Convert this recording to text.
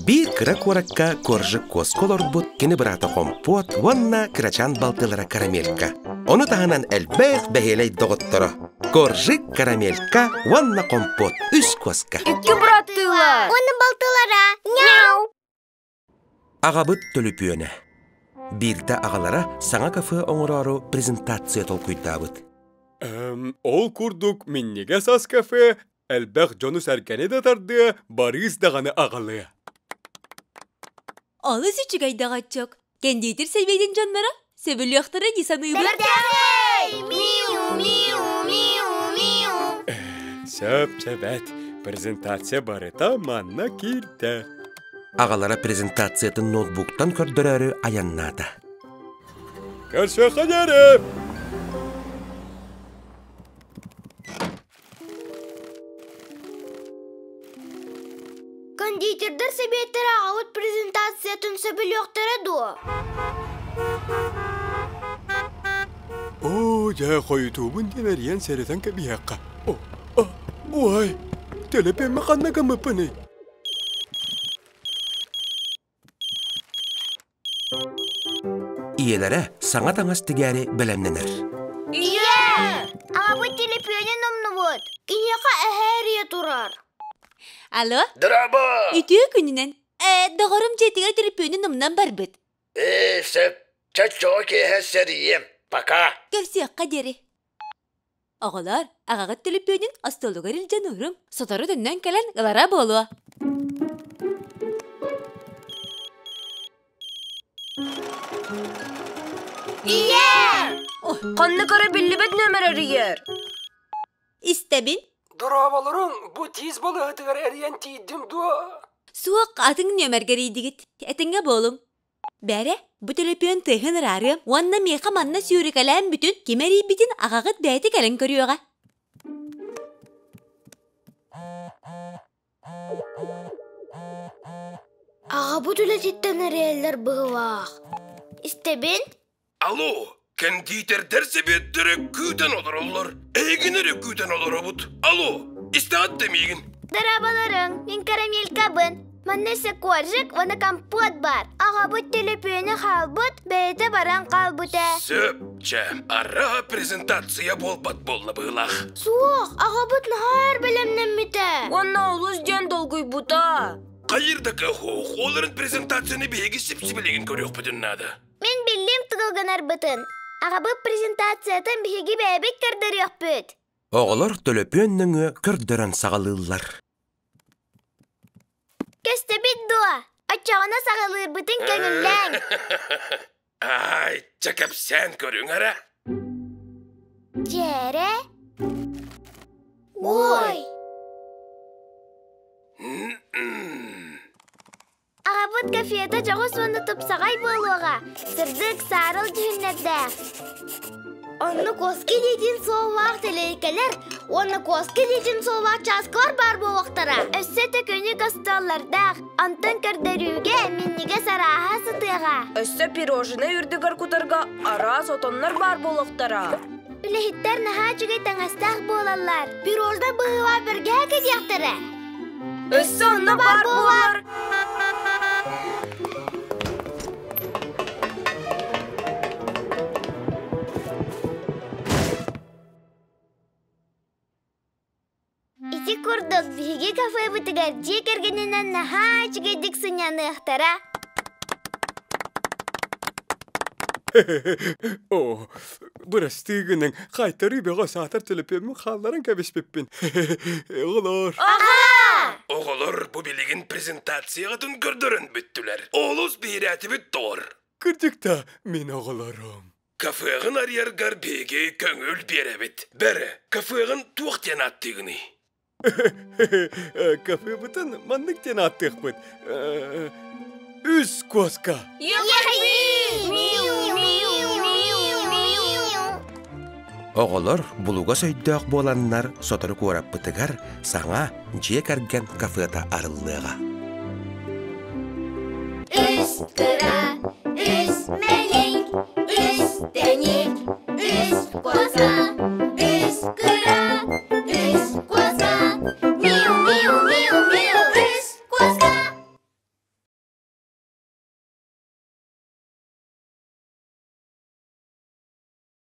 Биир кыра куоракка Коржик куоска олорбут кини быраата Хомпуот уонна кырачаан балтылара Карамелька. Ону таһынан элбэх бэһиэлэй доҕотторо Коржик, Карамелька уонна Хомпуот үс куоска. Икки быраттыылар. Уонна балтылара. Няу! Аҕабыт төлөпүөнэ. Биирдэ аҕалара саҥа кафе оҥороору презентация толкуйдаабыт. Ол курдук минньигэс ас кафе элбэх дьону-сэргэни да тардыа, барыыс даҕаны аҕалыа. Олус үчүгэй доҕоччук. Кэндиитир сэбиэтин дьонноро сөбүлүөхтэрэ дии саныыбын. Бэртээхэй! Миу, миу, миу, миу. Сөп чэбэт. Презентация барыта манна киирдэ. Аҕалара презентациятын ноутбуктан көрдөрөөрү айаннаата. Көрсүөххэ диэри! Кондитердар сэбиэттэрэ аҕабыт презентациятын сөбүлүөхтэрэ дуо? Оо, дьэ, хойутуубун диэн эрийэн сэрэтэн кэбиһиэххэ. О, о, ой, төлөпүөммэ ханна гыммыппыный? Ийэлэрэ саҥа таҥас тигээри бэлэмнэнэр. Ийээ! Аҕабыт телефонун умнубут. Киниэхэ эһээ эрийэ турар. Алло? Драба! Үтүө күнүнэн. Э, доҕорум дьиэтигэр төлөпүөнүн умнан барбыт. Ээ, сөп. Чаччоҕо киэһэ сэрийиэм. Пока. Көрсүөххэ диэри. Оҕолор, аҕаҕыт төлөпүөнүн остуолугар илдьэн ууруҥ, сотору төннөн кэлэн ылара буолуо. Ийээ! Ханнык эрэ биллибэт нүөмэр эрийэр. Истэбин. Дорооболоруҥ, бу тиис балыыһатыгар эрийэн тиийдим дуо? Суох, атын нүөмэргэ эрийдигит. Этэҥҥэ буолуҥ. Бээрэ, бу төлөпүөн тыаһын ыраарыам уонна миэхэ манна сүүрэкэлээн бүтүн, ким эрийбитин аҕаҕыт бэйэтэ кэлэн көрүөҕэ. Аҕабыт үлэтиттэн эрийэллэр быһыылаах. Истэбин? Алло, кэндиитэрдэр сэбиэттэрэ күүтэн олороллор. Эһигини эрэ күүтэн олоробут. Алло, истэҕит да миигин? Дорооболоруҥ, мин Карамелькабын. Манна өссө коржик уонна компот баар. Аҕабыт төлөпүөнэ хаалбыт, бэйэтэ баран хаалбыт ээ. Сөп, чэ, араа презентация буолбат буолла быһыылаах. Суох, аҕабыт наһаа өр бэлэмнэммитэ. Уонна олус диэн долгуйбута. Хайыр да кыах олорун презентацияны биһиги сип-сибилигин көрүөхпүтүн наада. Мин биллим тыгыл гынарбытын. Аҕабыт презентациятын биһиги бэйэбит көрдөрүөхпүт. Оҕолор төлөпүөн нөҥүө көрдөрөн саҕалыыллар. Көстөбүт дуо? Оччоҕуна саҕалыырбытын көҥүллээҥ. Ай, чэ кэпсээн көрүҥ эрэ. Дьээрэ. Ой! Аҕабыт кафета дьоҕус уонна тупсаҕай буолуоҕа, сырдык, саарыл дьүһүннэрдээх. Онно куоска илиитин суоллаах тэлиэйкэлэр уонна куоска илиитин суоллаах чааскылар баар буолуохтара. Өссө төкүнүк остуоллардаах, онтон көрдөрүүгэ минньигэс арааһа сытыаҕа. Өссө пирожное үрдүгэр кутарга араас отоннор баар буолуохтара. Үлэһиттэр наһаа үчүгэй таҥастаах буолаллар. Пирожное быһыылаах бэргэһэ кэтиэхтэрэ. Өссө онно баар буолар. Ити курдук биһиги кафебытыгар дьиэ кэргэнинэн наһаа үчүгэйдик сынньаныахтара. Оо, бырастыы гыныҥ, хайтарыы бөҕө саатар төлөпүөммүн хаалларан кэбиспиппин. Оҕолор! Аҕаа! Оҕолор бу билигин презентацияҕытын көрдөрөн бүттүлэр. Олус биһирээтибит доҕор. Кырдьык да, мин оҕолорум. Кафеҕын арыйаргар биһиги көҥүл биэрэбит. Бэрэ, кафеҕын туох диэн ааттыыгыный? Кафебытын маннык диэн ааттыахпыт. Үс куоска. Оҕолор булугас өйдөөх буоланнар сотору куораппытыгар саҥа дьиэ кэргэн кафета арыллыаҕа. Үс кыра, үс мэник, үс тэник, үс куоска, үс кыра.